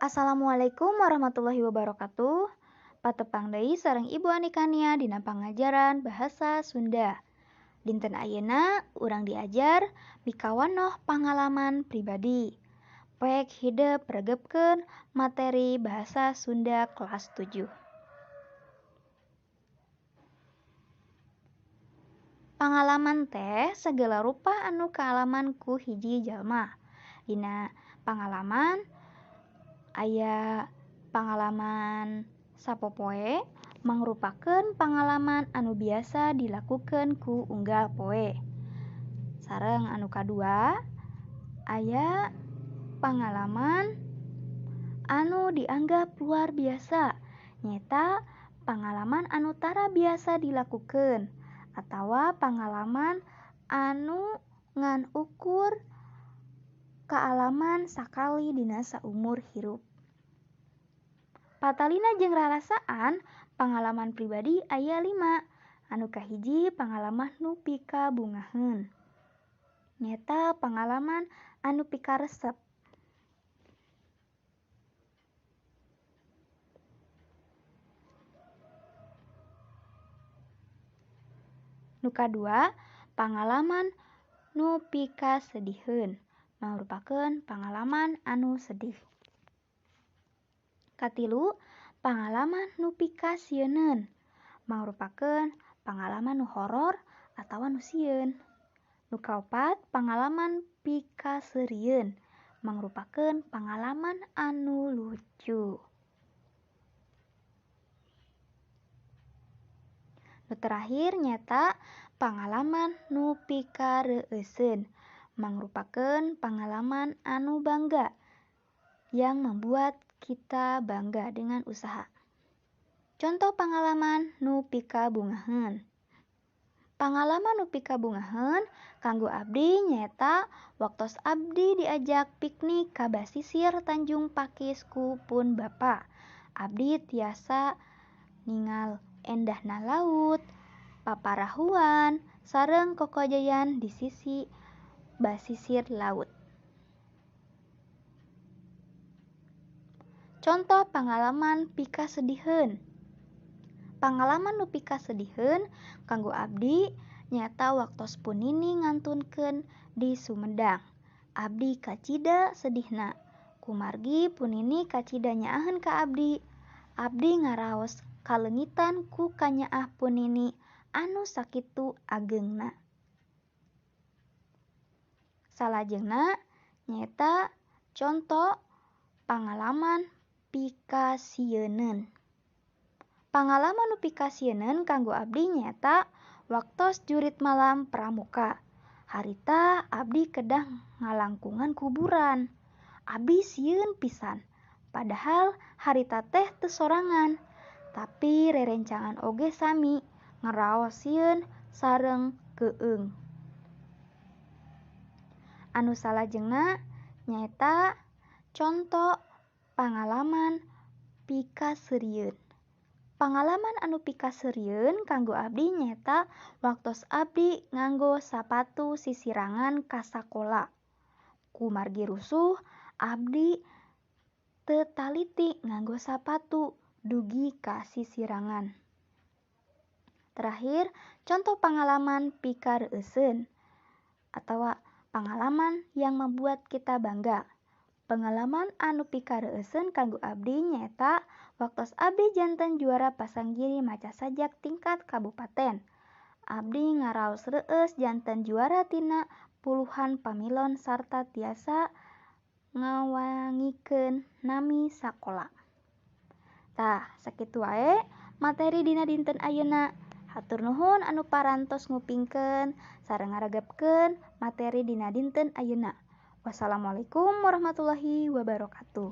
Assalamualaikum warahmatullahi wabarakatuh. Patepang deui sareng Ibu Anikania dina pangajaran Bahasa Sunda. Dinten ayeuna urang diajar mikawanoh pangalaman pribadi. Poek hidep regepkeun materi Bahasa Sunda kelas 7. Pangalaman teh segala rupa anu kaalaman ku hiji jalma. Dina pangalaman aya pangalaman sapopoe mangrupakeun pangalaman anu biasa dilakukeun ku unggal poe. Sareng anu kadua aya pangalaman anu dianggap luar biasa, nyaeta pangalaman anu tara biasa dilakukeun atawa pangalaman anu ngan ukur kaalaman sakali dina saumur hirup. Patalina jeung rarasaan pangalaman pribadi aya 5. Anu kahiji pangalaman nu pikabungaheun, nyaeta pangalaman anu pikaresep. Nu kadua pangalaman nu pikasediheun, mangrupakeun pangalaman anu sedih. Katilu pangalaman nu pikasieuneun, mangrupakeun pangalaman nu horor atawa nu sieun. Nu kaopat pangalaman pikaseurieun, mangrupakeun pangalaman anu lucu. Nu terakhir nyaeta pangalaman nu pikareueuseun, mangrupakeun pangalaman anu bangga yang membuat kita bangga dengan usaha. Contoh pangalaman nu pikabungaheun. Pangalaman nu pikabungaheun kanggo abdi nyaeta waktos abdi diajak piknik ka basisir Tanjung Pakis ku pun bapa. Abdi tiasa ningal endahna laut, paparahuan, sareng kokojayan di sisi basisir laut. Contoh pangalaman pikasediheun. Pangalaman nu pikasediheun kanggo abdi nyaeta waktos pun nini ngantunkeun di Sumedang. Abdi kacida sedihna, kumargi pun nini kacida nyaaheun ka abdi. Abdi ngaraos kaleungitan ku kanyaah pun nini anu sakitu ageungna. Salajengna nyaeta conto pangalaman pikasieuneun. Pangalaman nu pikasieuneun kanggo abdi nyaeta waktos jurit malam pramuka. Harita abdi kedah ngalangkungan kuburan. Abdi sieun pisan, padahal harita teh teu sorangan, tapi rerencangan oge sami ngaraos sieun sareng keueung. Anu salajengna nyaeta conto pangalaman pikaseurieun. Pangalaman anu pikaseurieun kanggo abdi nyaeta waktos abdi nganggo sapatu sisirangan ka sakola. Kumargi rusuh, abdi teu taliti nganggo sapatu dugi ka sisirangan. Terakhir, contoh pangalaman pikareueuseun atawa pangalaman yang membuat kita bangga. Pengalaman anu pikareueuseun kanggo abdi nyaeta waktos abdi janten juara pasanggiri maca sajak tingkat kabupaten. Abdi ngaraos reueus janten juara tina puluhan pamilon sarta tiasa ngawangikeun nami sakola. Tah, sakitu wae materi dina dinten ayeuna. Hatur nuhun anu parantos ngupingkeun sareng ngaregepkeun materi dina dinten ayeuna. Wassalamualaikum warahmatullahi wabarakatuh.